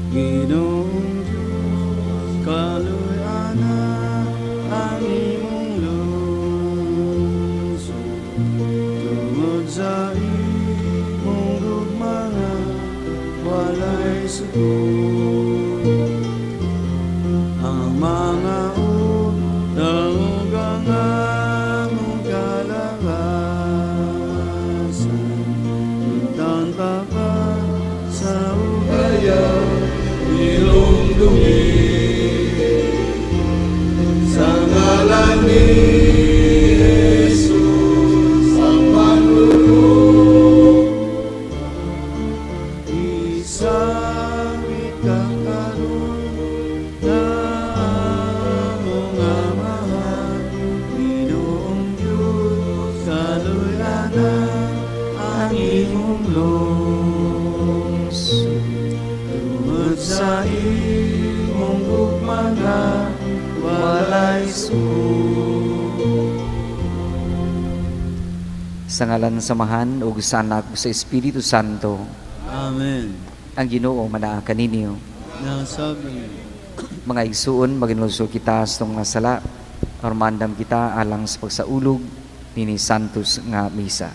Ginoong Diyos, kaluy-ana ang imong lungsod tungod sa imong gugma nga walay suko. Ang mga undang ug ang among kalabasan, intawn pa pa sa ugayaw hinumdumi. Sa ngalan ni Jesus ang Manluluwas, isakit ka karon nga among Amahan. Ginoong Diyos, kaluy-ana ang imong lungsod tungod sa imong gugma nga walay suko. Sa ngalan sa Amahan ug sa Anak ug sa Espiritu Santo. Amen. Ang Ginoo manaa kaninyo. Nasabi. Mga igsuon, maghinulsol kita sa mga sala aron maandam kita alang sa pagsaulog nini Santos nga misa.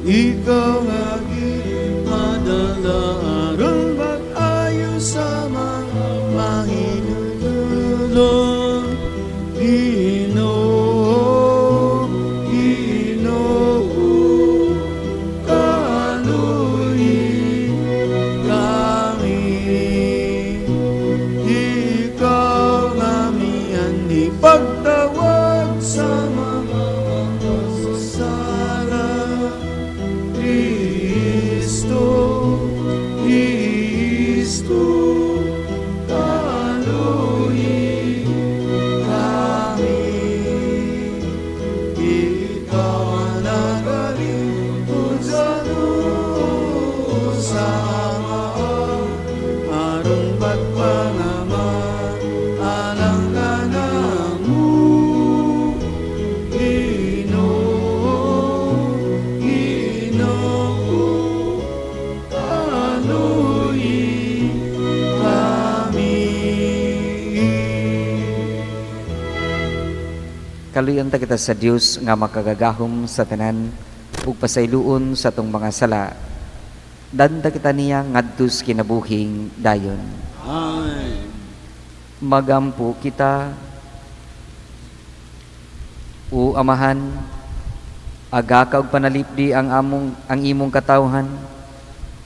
Ikaw nga gipadala aron mag-ayo sa mga mahinulsol. Ginoo, Ginoo, kaluyi kami. Ikaw nga mianhi pagtawad sa mga makasasala. Kristo, Kristo, kaluyi kami. Ikaw ang nagalingkod sa sa Ama, aron pagpangama alang kanamo. Ginoo, Ginoo, kaluyi kami. Kaluyan ta kita sa Dios nga makagagahom sa tanan ug pasayloon sa atong mga sala. Danda kita niya ngadto sa kinabuhing dayon. Amen. Magampo kita. O Amahan, agaka og panalipdi ang imong katawhan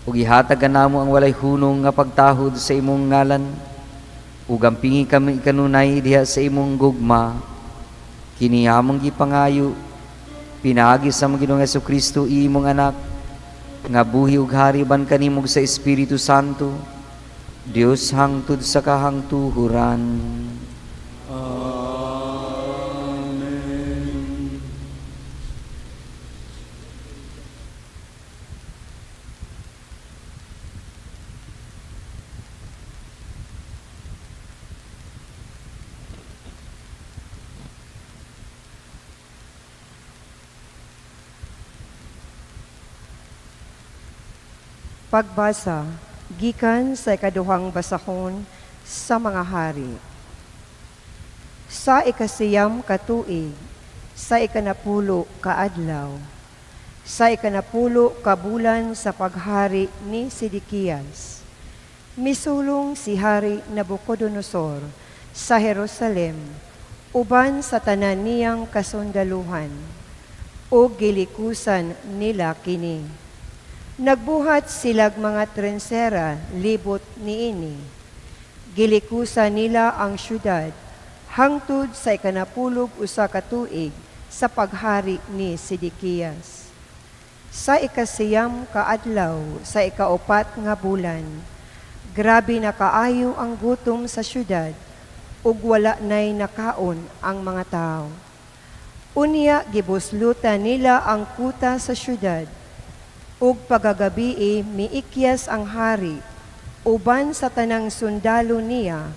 ug ihatag kanamo ang walay hunong nga pagtahod sa imong ngalan ug ampingi kami kanunay diha sa imong gugma. Kini among gipangayo pinaagi sa among Ginoong Kristo, imong Anak, nga buhi ug hari uban kanimo sa Espiritu Santo, Dios hangtod sa kahangtuhuran. Amen. Pagbasa gikan sa ikaduhang basahon sa mga hari. Sa 9 ka tuig, sa 10 ka adlaw, sa 10 ka bulan sa paghari ni Sedekias, misulong si Hari Nabucodonosor sa Jerusalem uban sa tanan niyang kasundaluhan, ug gilikusan nila kini. Nagbuhat silag mga trensera libot niini. Gilikusan nila ang syudad hangtod sa 91 ka tuig sa paghari ni Sedekias. Sa 9 ka adlaw sa 4 nga bulan, grabe na kaayo ang gutom sa syudad ug wala nay nakaon ang mga tao. Unya gibuslutan nila ang kuta sa syudad, ug pagagabii miikyas ang hari uban sa tanang sundalo niya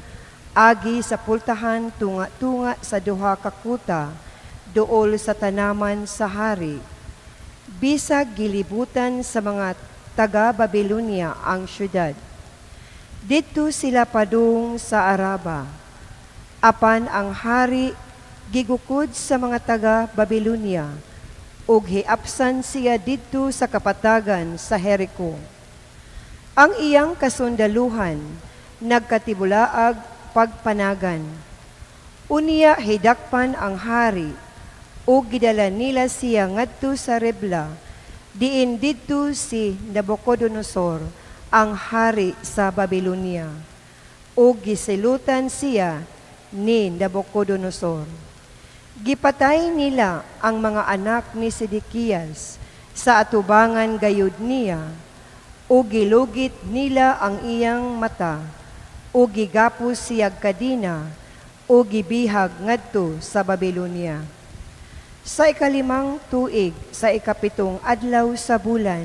agi sa pultahan tunga-tunga sa duha ka kuta duol sa tanaman sa hari. Bisag gilibutan sa mga taga-Babylonia ang syudad. Didto sila padung sa Araba. Apan ang hari gigukod sa mga taga-Babylonia ug hiapsan siya didto sa kapatagan sa Jericho. Ang iyang kasundaluhan nagkatibulaag pagpanagan. Unya hidakpan ang hari ug gidala nila siya ngadto sa Ribla, diin didto si Nabucodonosor, ang hari sa Babylonia. Ug gisilutan siya ni Nabucodonosor. Gipatay nila ang mga anak ni Sedekias sa atubangan gayud niya, ug gilugit nila ang iyang mata, ug gigapos siyag kadina, ug gibihag ngadto sa Babylonia. Sa ikalimang tuig, sa ikapitong adlaw sa bulan,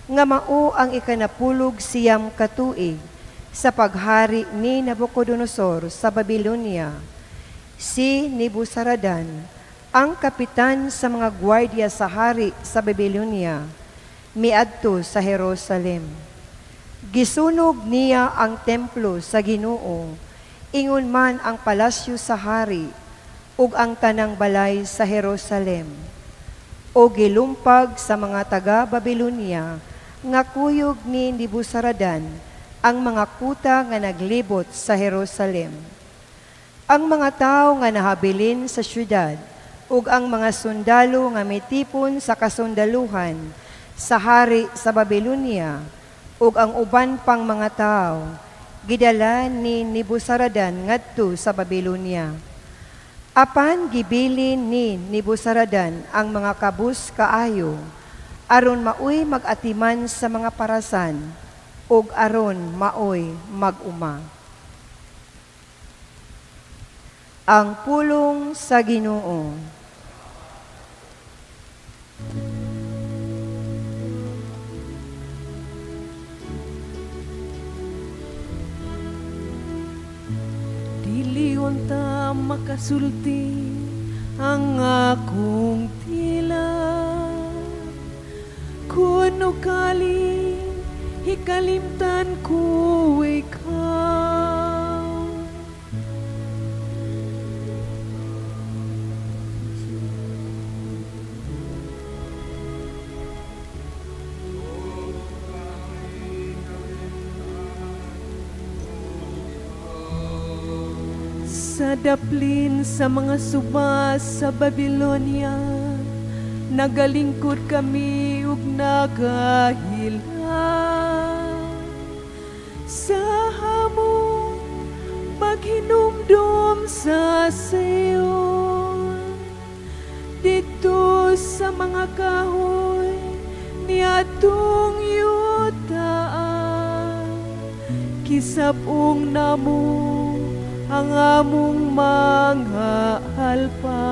nga mao ang ikanapulog 9 ka tuig sa paghari ni Nabucodonosor sa Babylonia, si Nebuzaradan, ang kapitan sa mga gwardiya sa hari sa Babylonia, miadto sa Jerusalem. Gisunog niya ang templo sa Ginoo, ingon man ang palasyo sa hari, ug ang tanang balay sa Jerusalem. O gilumpag sa mga taga-Babylonia nga kuyog ni Nebuzaradan ang mga kuta nga naglibot sa Jerusalem. Ang mga tawo nga nahabilin sa syudad ug ang mga sundalo nga mitipon sa kasundaluhan sa hari sa Babylonia ug ang uban pang mga tawo gidala ni Nebuzaradan ngadto sa Babylonia. Apan gibilin ni Nebuzaradan ang mga kabus kaayo aron maoy mag-atiman sa mga parasan ug aron maoy mag-uma. Ang pulong sa Ginoo. Dili unta makasulti ang akong tila, kun ukali hikalimtan ko ikaw. Sa daplin sa mga suba sa Babylonia, nagalingkod kami ug nagahila. Sa hamong paghinumdom sa Sion, didto sa mga kahoy niadtong yuta, kisab-ong namo ang among mga alpa.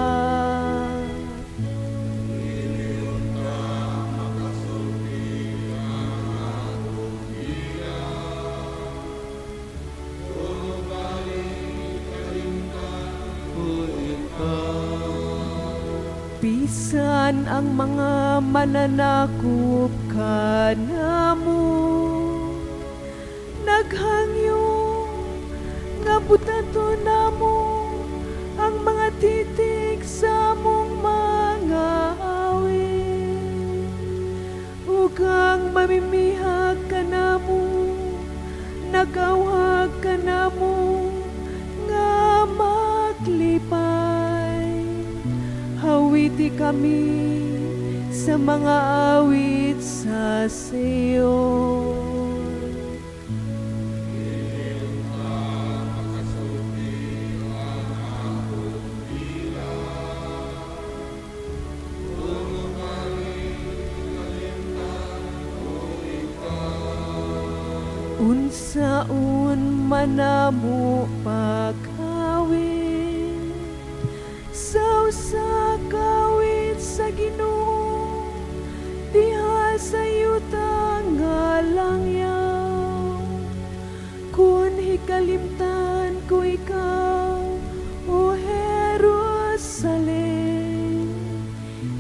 Bisan ang mga mananakop kanamo naghangyo nga butaton namo ang mga titik sa among mga awit, ug ang mamimihag kanamo nagawhag kanamo nga maglipay. Hawiti kami sa mga awit sa Sion. Unsaon man namo pagkawit sa usa ka awit sa Ginoo diha sa yuta nga langyaw, kun hikalimtan ko ikaw, O Jerusalem?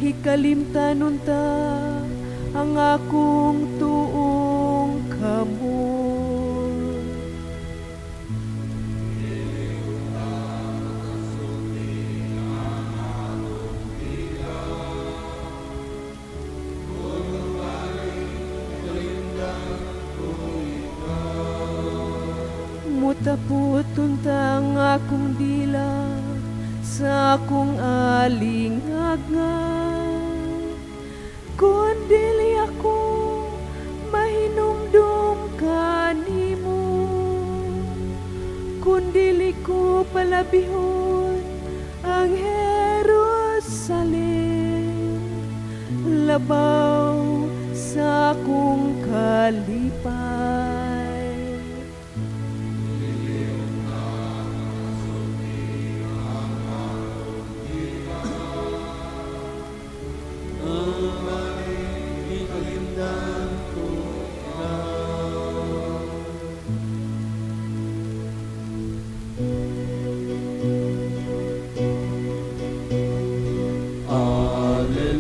Hikalimtan unta ang akong tuong kamot. Mutapot unta ang akong dila sa akong alingagngag, kun dili ako mahinumdum kanimo, kun dili ko palabihon ang Jerusalem labaw sa akong kalipay. Ikalimdan ko ikaw.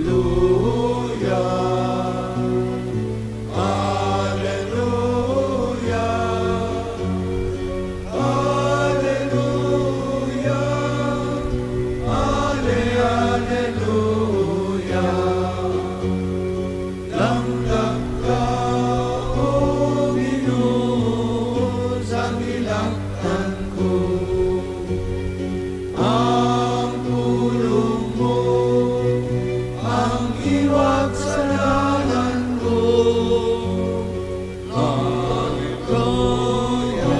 Alleluia, Alleluia, Alleluia, Ale, Alleluia. Langgam ka, O Ginoo, sa gilaktan ko. Ang pulong mo, ang iwag sa dalan ko. Langit ka, O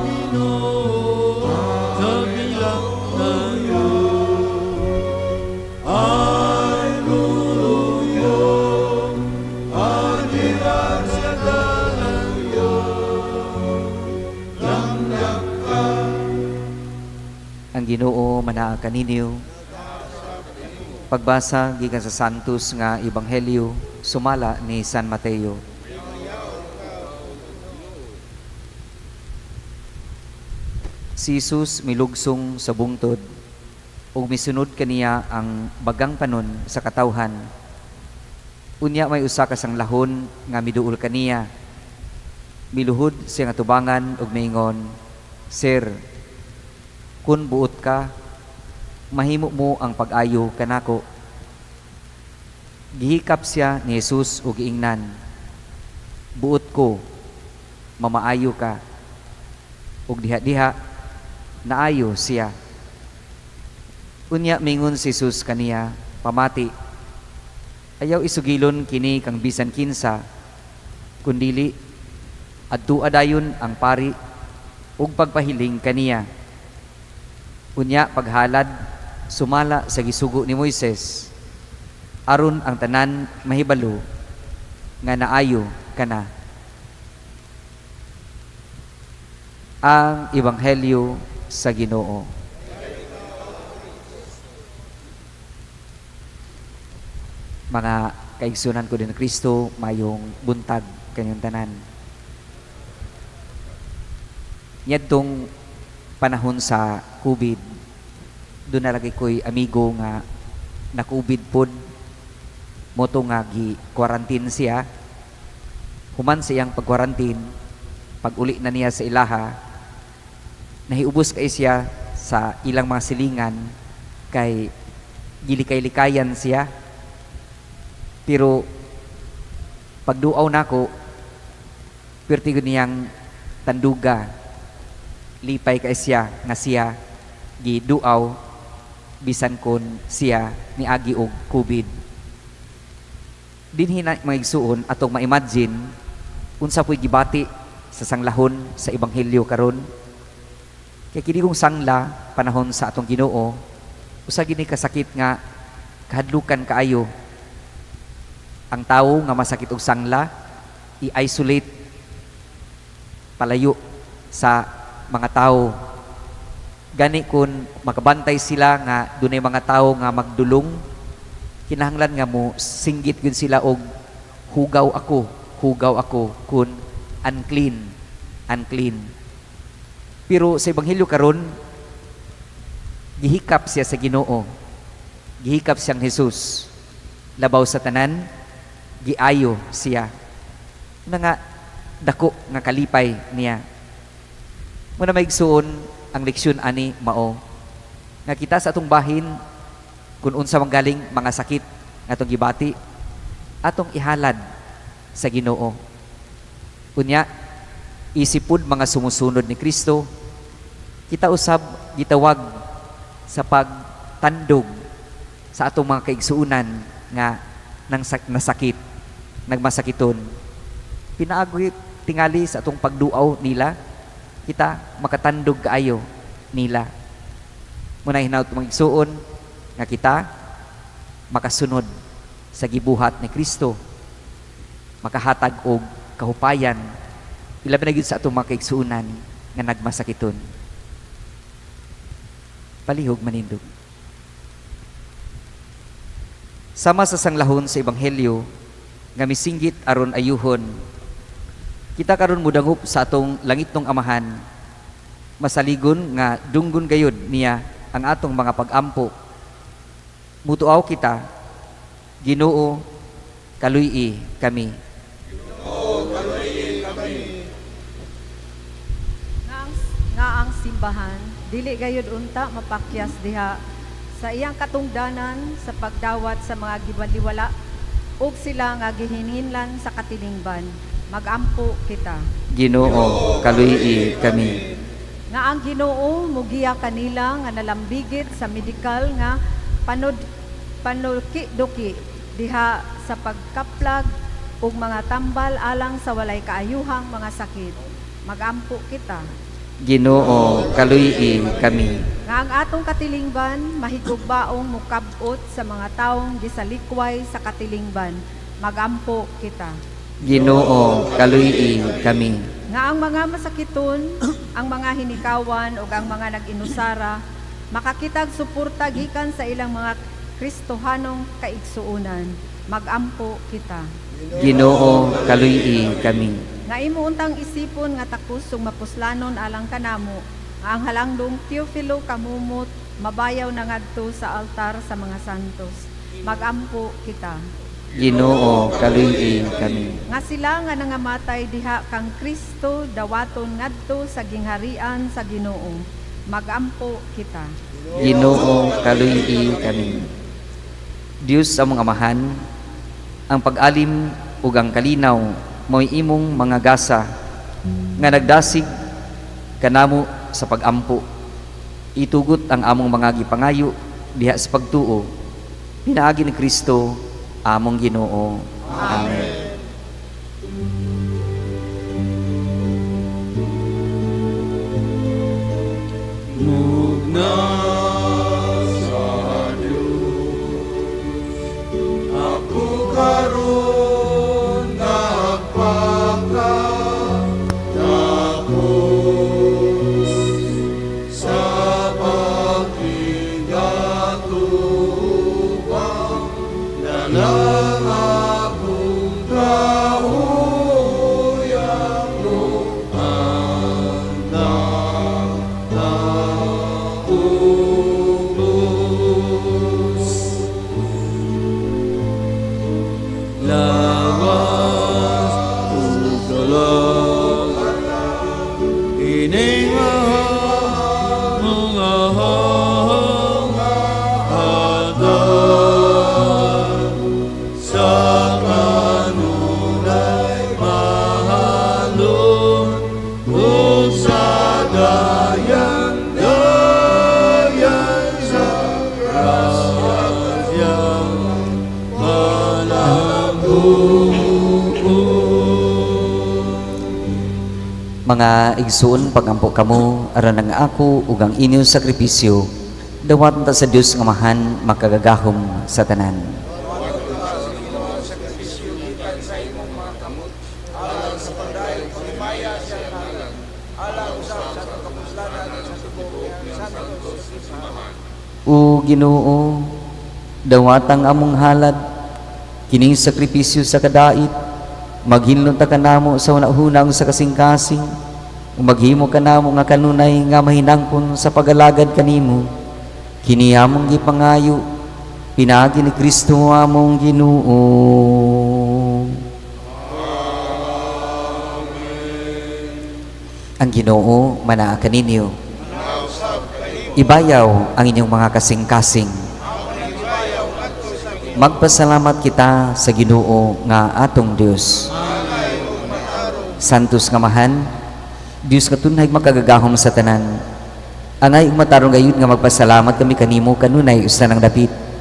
Ginoo, sa gilaktan ko. Alleluia, ang iwag sa dalan ko. Langgam ka. Ang Ginoo manaa kaninyo. Pagbasa gikan sa Santos nga Ebanghelyo sumala ni San Mateo. Si Jesus milugsong sa bungtod ug misunod kaniya ang bagang panon sa katawhan. Unya may usa ka sanglahon nga miduol kaniya. Miluhod siya nga tubangan ug miingon, "Sir, kun buot ka, mahimo mo ang pag-ayo kanako." Gihikap siya ni Jesus ug giingnan, "Buot ko, mamaayo ka." Ug diha-diha naayo siya. Unya mingon si Jesus kaniya, "Pamati, ayaw isugilon kini kang bisan kinsa, kundili adtua dayon ang pari ug pagpahiling kaniya. Unya paghalad sumala sa gisugo ni Moises, aron ang tanan mahibalo nga naayo kana." Ang Ebanghelyo sa Ginoo. Mga kaigsunan ko din Kristo, mayong buntag kanyang tanan. Niadtong panahon sa COVID, doon na lagi ko'y amigo nga na COVID pod, moto nga gi-quarantine siya. Human sa iyang pag-quarantine, pag-uli na niya sa ilaha, nahiubos kay siya sa ilang mga silingan kay gilikay-likayan siya. Pero pagduaw nako, perti gud niyang tanduga, lipay kay siya nga siya giduaw bisan kon siya niagi og COVID. Dinhi na mga igsuon atong ma-imagine unsa po'y gibati sa sanglahon sa ebanghelyo karon. Kay kini kong sangla panahon sa atong Ginoo, usa gini kasakit nga kahadlukan kaayo. Ang tawo nga masakit og sangla i-isolate palayo sa mga tawo. Gani kun makabantay sila nga dunay mga tawo nga magdulong, kinahanglan nga mo singgit gyud sila og hugaw ako, hugaw ako kun unclean, unclean. Pero sa ebanghelyo karon, gihikap siya sa Ginoo. Gihikap siyang Jesus. Labaw sa tanan, giayo siya. Na nga dako nga kalipay niya. Muna, mga igsuon, ang leksyon ani mao nga kita sa atong bahin, kung unsa man galing mga sakit nga atong gibati, atong ihalad sa Ginoo. Unya, isip pod mga sumusunod ni Kristo, kita usab gitawag sa pagtandog sa atong mga kaigsuunan nga nang nasakit, nagmasakiton. Pinaagi tingali sa atong pagduaw nila, kita makatandog kaayo nila. Muna hinaut, mga igsuon, nga kita makasunod sa gibuhat ni Kristo, makahatag og kahupayan, ilabi na gyud sa atong mga kaigsuonan nga nagmasakiton. Palihog manindog. Sama sa sanglahon sa Ebanghelyo nga misinggit aron ayuhon, kita karon mudangop sa atong langitnong Amahan, masaligon nga dunggon gayud niya ang atong mga pagampo. Mutuaw kita, Ginoo, kaluy-i kami. Nga ang simbahan dili gayud unta mapakyas diha sa iyang katungdanan sa pagdawat sa mga gibaliwala ug sila nga gihinhinlan sa katilingban. Magampo kita. Ginoo, kaluy-i kami. Nga ang Ginoo mugiya kanila nga nalambigit sa medikal nga panuki-duki diha sa pagkaplag ug mga tambal alang sa walay kaayuhang mga sakit. Magampo kita. Ginoo, kaluy-i kami. Nga ang atong katilingban mahigugbaong mukab-ot sa mga taong gisalikway sa katilingban. Magampo kita. Ginoo, kaluy-i kami. Nga ang mga masakiton, ang mga hinikawan ug ang mga nag-inusara makakitag suporta gikan sa ilang mga Kristohanong kaigsuonan. Magampo kita. Ginoo, kaluy-i kami. Nga imo untang isipon nga takos ug mapuslanon alang kanamo nga ang halangdong Teofilo Camomot mabayaw na ngadto sa altar sa mga santos. Magampo kita. Ginoo, kaluy-i kami. Nga sila nga nangamatay diha kang Kristo dawaton ngadto sa gingharian sa Ginoo. Magampo kita. Ginoo, kaluy-i kami. Dios among Amahan, ang pag-alim ug ang kalinaw mao'y imong mga gasa nga nagdasig kanamo sa pagampo. Itugot ang among mga gipangayo diha sa pagtuo pinaagi ni Kristo among Ginoo. Amen. Mugna sa Diyos, ako karon nagpakatapos sa pagkigatubang na ng akong kahuyan anak na ugos. Lawas ug kalag, ining mga hatag sa kanunay mahalon ug sa dayan dayan sa grasya malambuon. Mga igsoon, pagampo kamo aron ang ako ug ang inyong sakripisyo dawaton ta sa Dios nga Amahan makagagahom sa tanan. O Ginoo, dawatang among halad, kining sakripisyo sa kadait, maghinlon ta kanamo sa hunahunang sa kasing-kasing, ug maghimo kanamo nga kanunay nga mahinangkon sa pagalagad kanimo. Kini among gipangayo Pinaagi ni Kristo among Ginoo. Ang Ginoo manaa kaninyo. Ibayaw ang inyong mga kasing-kasing. Magpasalamat kita sa Ginoo nga atong Dios. Santos nga Amahan, Dios nga tunhay makagagahom sa tanan. Angay ug matarong gayud nga magpasalamat kami kanimo kanunay usa nang dapit.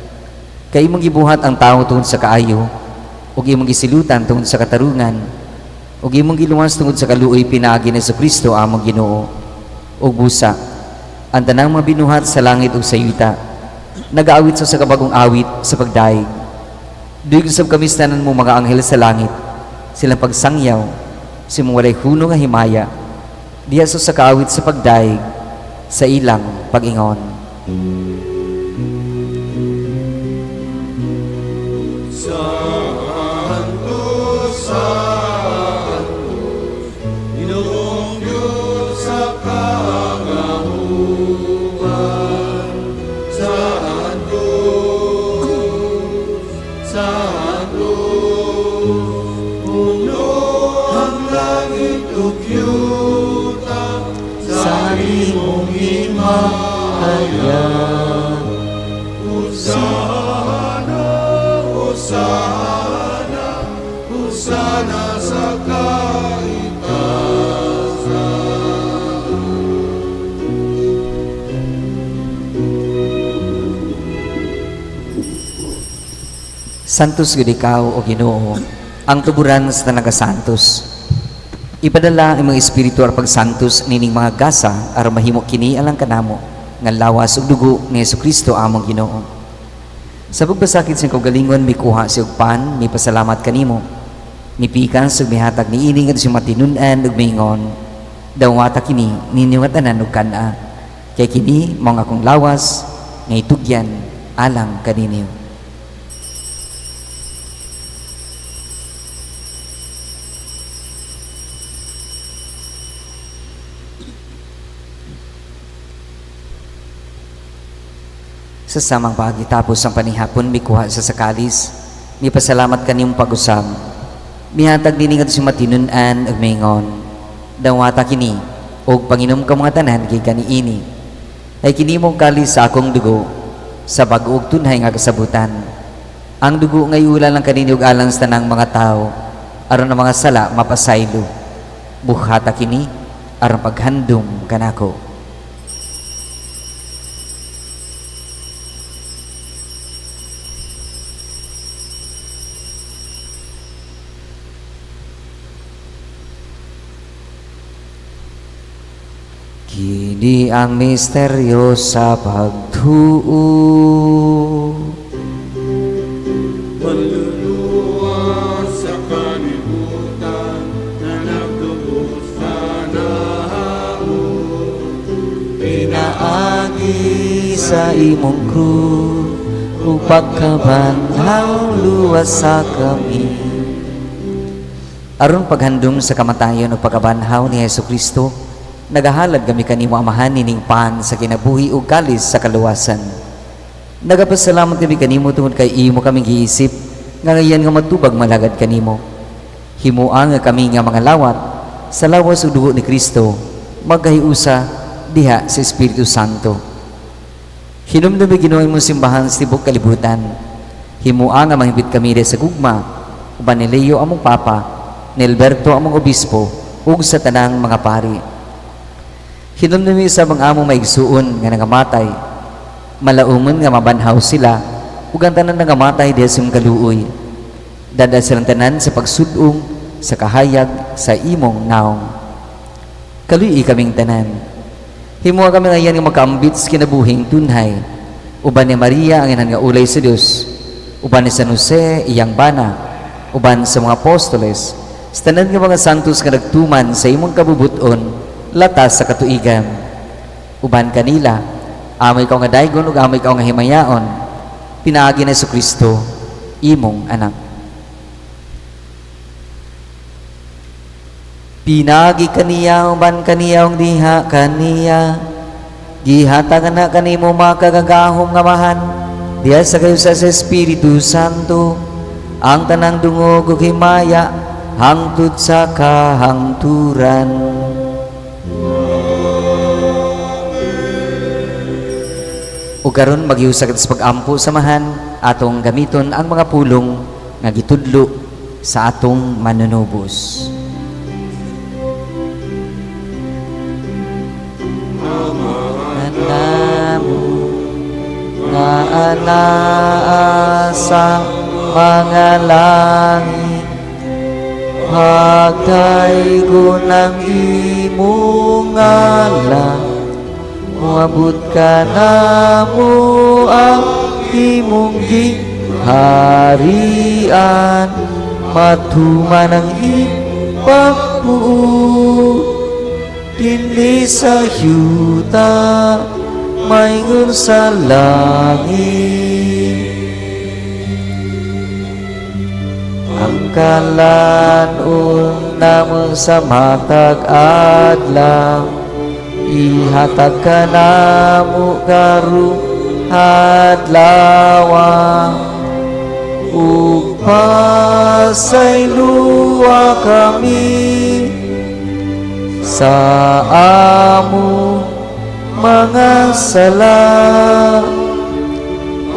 Kay imong gibuhat ang tawo tungod sa kaayo, ug imong gisilutan tungod sa katarungan, ug imong giluwas tungod sa kaluoy pinaagi ni Kristo among Ginoo. Ug busa, ang tanang mga binuhat sa langit ug sa yuta, nagaawit sa kabagong awit sa pagdaig. Duyog usab kami sa tanan mo mga anghel sa langit, silang pagsangyaw, sa imong walay huno nga himaya, diha sa kaawit sa pagdaig, sa ilang pag-ingon. Santo, Santo, Ginoong Diyos sa kagahuman. Santo, Santo, puno ang langit ug yuta sa imong himaya. Hosana, Hosana, Hosana sa kaitasan. Santos gud ikaw, o Ginoo, ang tuburan sa tanang santos. Ipadala ang imong espiritu aron pagsantos nining mga gasa aron mahimo kini alang kanamo nga lawas ug dugo ni Hesukristo among Ginoo. Sa pagpasakit sa kaugalingon mikuha siya og pan, mipasalamat kanimo. Mipikas ug mihatag niini ngadto sa matinun-an ug miingon, "Dawata kini ninyo nga tanan ug kan-a. Kay kini mao ang akong lawas nga itugyan alang kaninyo." Sa samang paagi tapos ang panihapon, mikuha sa kalis, mipasalamat kanimo pag-usab. Mihatag dinhi ngadto sa matinun-an ug miingon, "Dawata kini ug panginom ka mga tanan kay kaniini. Ay kini mong kalis sa akong dugo sa bag-o ug tunhay nga kasabutan. Ang dugo nga iula lang kaninyo ug alang sa tanang mga tawo aron ang mga sala mapasaylo. Buhata kini aron paghandom kanako." Kini ang misteryo sa pagtuo. Manluluwas sa kalibutan na nagtubos sa namo. Pinaagi sa imong krus ug pagkabanhaw, luwasa kami. Aron paghandom sa kamatayon ug pagkabanhaw ni Hesus Kristo, nagahalad kami kanimo, Amahan, nining pan sa kinabuhi ug kalis sa kaluwasan. Nagapasalamat kami kanimo tungod kay imo kaming giisip nga ngayan nga matubag malagad kanimo. Himoa nga kami nga mga lawat sa lawas ug dugo ni Kristo magkahiusa diha sa Espiritu Santo. Hinumdumi, Ginoo, imong simbahan sa tibuok kalibutan. Himoa nga mahimpit kami diha sa gugma uban ni Leo among Papa, ni Alberto among Obispo ug sa tanang mga pari. Hinumdumi sa mga among maigsuon nga nangamatay. Malaumon nga mabanhaw sila ug ang tanan nangamatay diha sa imong kaluoy. Dad-a silang tanan sa pagsud-ong sa kahayag sa imong naong. Kaluy-i kaming tanan. Himoa kami ngayan nga makaambit sa kinabuhing tunhay. Uban ni Maria ang inahan nga ulay sa Dios. Uban ni San Jose iyang bana. Uban sa mga apostoles. Sa tanan nga mga santos nga nagtuman sa imong kabubuton latas sa katuigan. Uban kanila, amo ikaw nga daygon ug amo ikaw nga himayaon. Pinaagi ni Kristo, imong anak. Pinaagi kaniya, uban kaniya ug diha kaniya, gihatagan na kanimo makagagahom nga Amahan, Diha sa kayo sa Espiritu Santo, ang tanang dungog ug himaya hangtod sa kahangturan. Ug karon maghiusa kita sa pag-ampo, samahan atong gamiton ang mga pulong nga gitudlo sa atong manunubos. Namo nga anaa sa mga langit, pagdaygon ang imong ngalan, moabot ka namo ang imong giharian, matuman ang ipagbuot dinhi sa yuta maingon sa langit. Ang kalan-on namo sa matag adlaw ihatag kanamo karong adlaw, ug pasayloa kami sa among mga sala,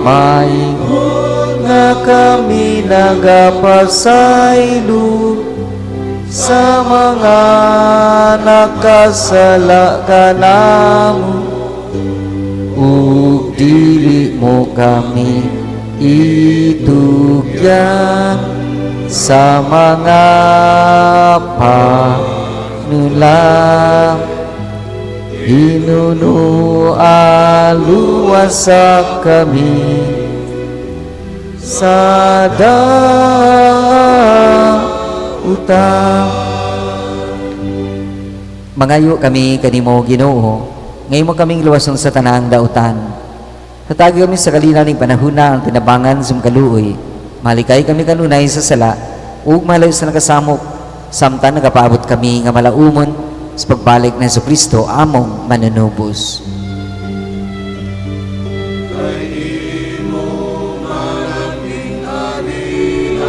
maingon nga kami nagapasaylo sa mga nakasala kanamo, ug dili mo kami itugyan sa mga panulang. Hinunua, luwasa kami sa dautan. Mangayo kami kanimo, Ginoo, nga imo kaming luwason sa tanang dautan. Hatagi kami sa kalinaw ning panahuna ang tinabangan sa kaluoy. Malikay kami kanunay sa sala ug malayo sa nakasamok, samtang nagapaabot kami nga malaumon sa pagbalik ni Kristo among manunubos. Kay imo man ang gingharian,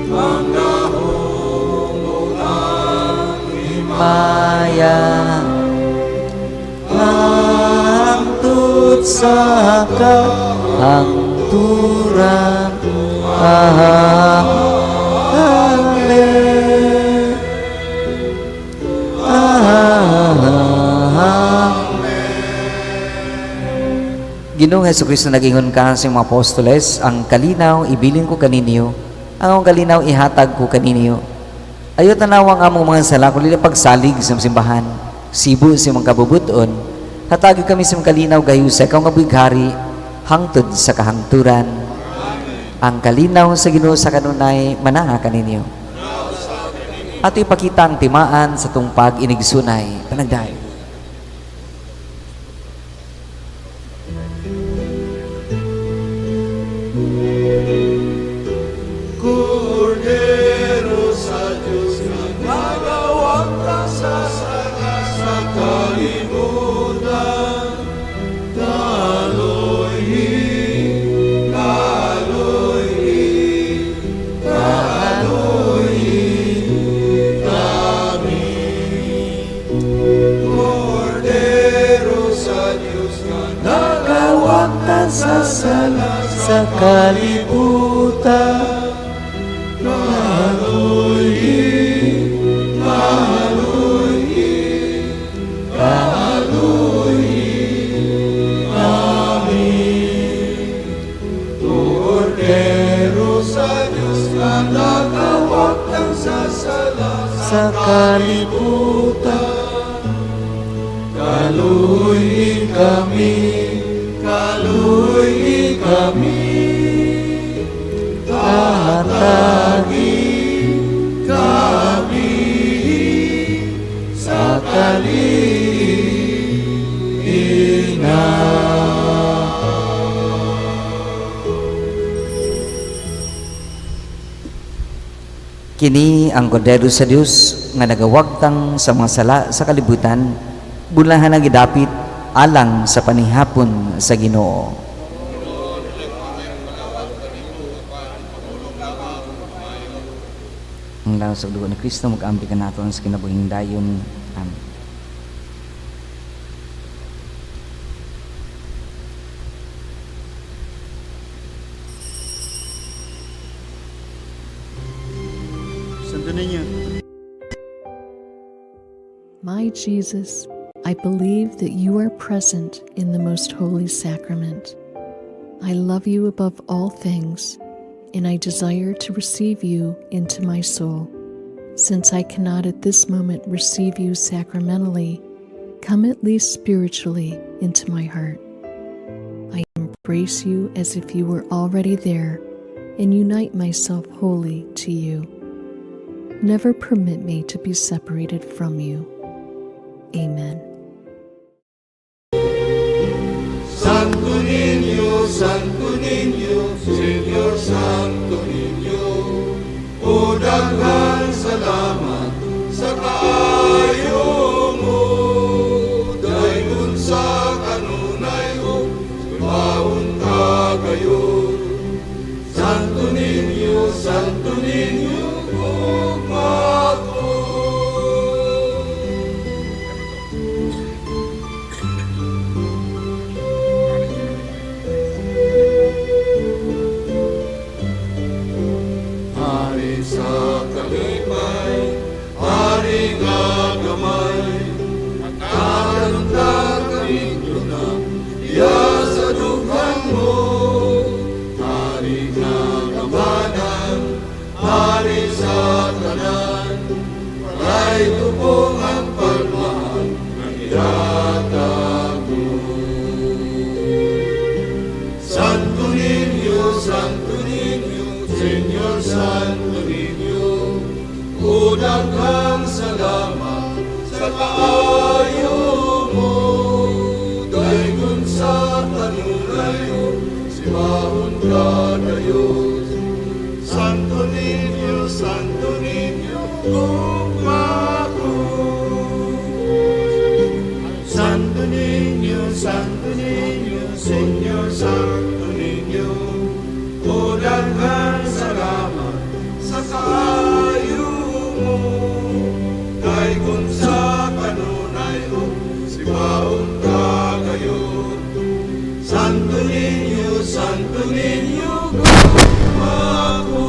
ang gahom ug ang Maya hangtod sa kahangturan. Amen. Amen. Ginoong Hesukristo, nag-ingon ka sa mga apostoles, "Ang kalinaw ibilin ko kaninyo, ang akong kalinaw ihatag ko kaninyo. Ayaw tanawa ang among mga sala, kundi pagsalig sa simbahan. Sibo sa imong kabubut-on. Hatagi kami sa imong kalinaw gahiusa, ikaw nga buhi hangtod sa kahangturan." Ang kalinaw sa Ginoo sa kanunay manaa kaninyo. Ato ipakita ang timaan sa atong pag-inigsunay. Panagdayon. Kordero sa Diyos nga nagawagtang sa sala sa kalibutan, Kaloy-i, kaloy-i, kaloy-i kami. Kordero sa Diyos nga nagawagtang sa sala sa kalibutan. Kaloy-i, kaloy-i, kaloy-i kami. Kordero sa Diyos nga nagawagtang sa sala sa kalibutan. Kaloy-i kami, kaloy-i kami, Hatagi kami sa kalinaw. Kini ang kordero sa Dios nga nagawagtang sa mga sala sa kalibutan, bulahan ang gidapit alang sa panihapon sa Ginoo. Ang lawas ug dugo ni Kristo mag-ambi kanato sa kinabuhing dayon. Amen. Santo Niño. My Jesus, I believe that you are present in the most holy sacrament. I love you above all things, and I desire to receive you into my soul. Since I cannot at this moment receive you sacramentally, come at least spiritually into my heart. I embrace you as if you were already there and unite myself wholly to you. Never permit me to be separated from you. Amen. Santo Niño, Señor Santo Niño, o daghan salamat sa kaayo mo. Daygon sa kanunay ug baon ka gayon. Santo Niño, gugma ko. Hari sa kalipay, hari nga gamay, karon ta kaninyo na, iya sa dughan mo. Hari nga gamhanan, hari sa tanan, walay tupong ang pagmahal nga ihatag mo. Santo Niño, Santo Niño, Señor Santo Niño, o daghang salamat sa kaayo mo. Daygon sa kanunay simbahon ka dayon. Santo Niño, Santo Niño, gugma ko. Santo Niño, Santo Niño, Señor Santo Niño, o daghang salamat sa kaayo mo. Daygon sa kanunay ug simbahon ka gayon. Santo Niño, Santo Niño, gugma ko.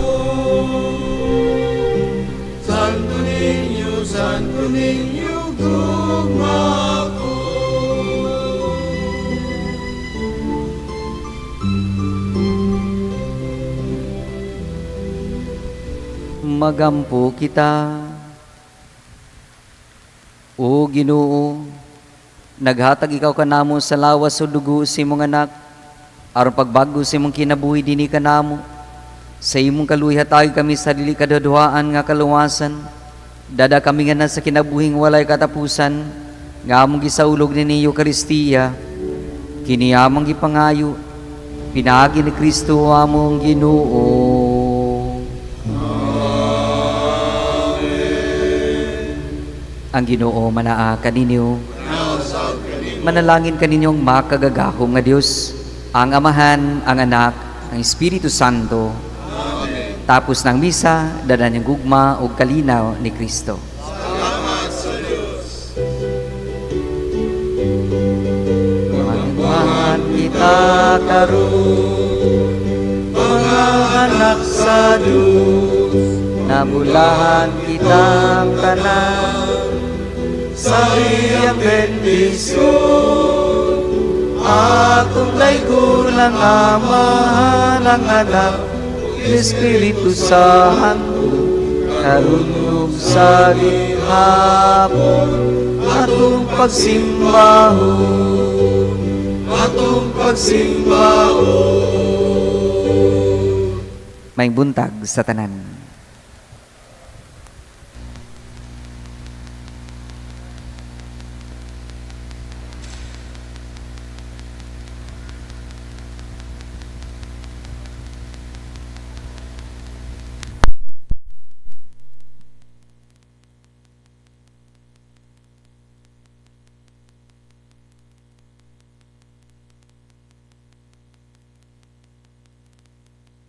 Santo Niño, Santo Niño, gugma ko. Magampo kita. O Ginoo, naghatag ikaw kanamo sa lawas o dugo sa imong anak, aron pagbago sa imong kinabuhi dinhi kanamo. Sa imong kaluoy hatagi kami sa dili kadudhuan nga kaluwasan. Dada kami nga sa kinabuhing walay katapusan, nga among gisaulog ni Eukaristiya. Kini among gipangayo, pinaagi ni Kristo among Ginoo. Ang Ginoo manaa kaninyo. Manalangin kaninyong makagagahom nga Dios, ang Amahan, ang Anak, ang Espiritu Santo. Amen. Tapos ng misa, dada niyang gugma ug kalinaw ni Kristo. Salamat sa Diyos. Magbuhat kita karon, mga anak sa Diyos, nabulahan kitang tanan sa iyang bendisyon. Atong laygon ang Amahan, ang Anak, Espiritu Santo, karon ug sa gihapon, atong pagsimbahon, atong pagsimbahon. May buntag sa tanan.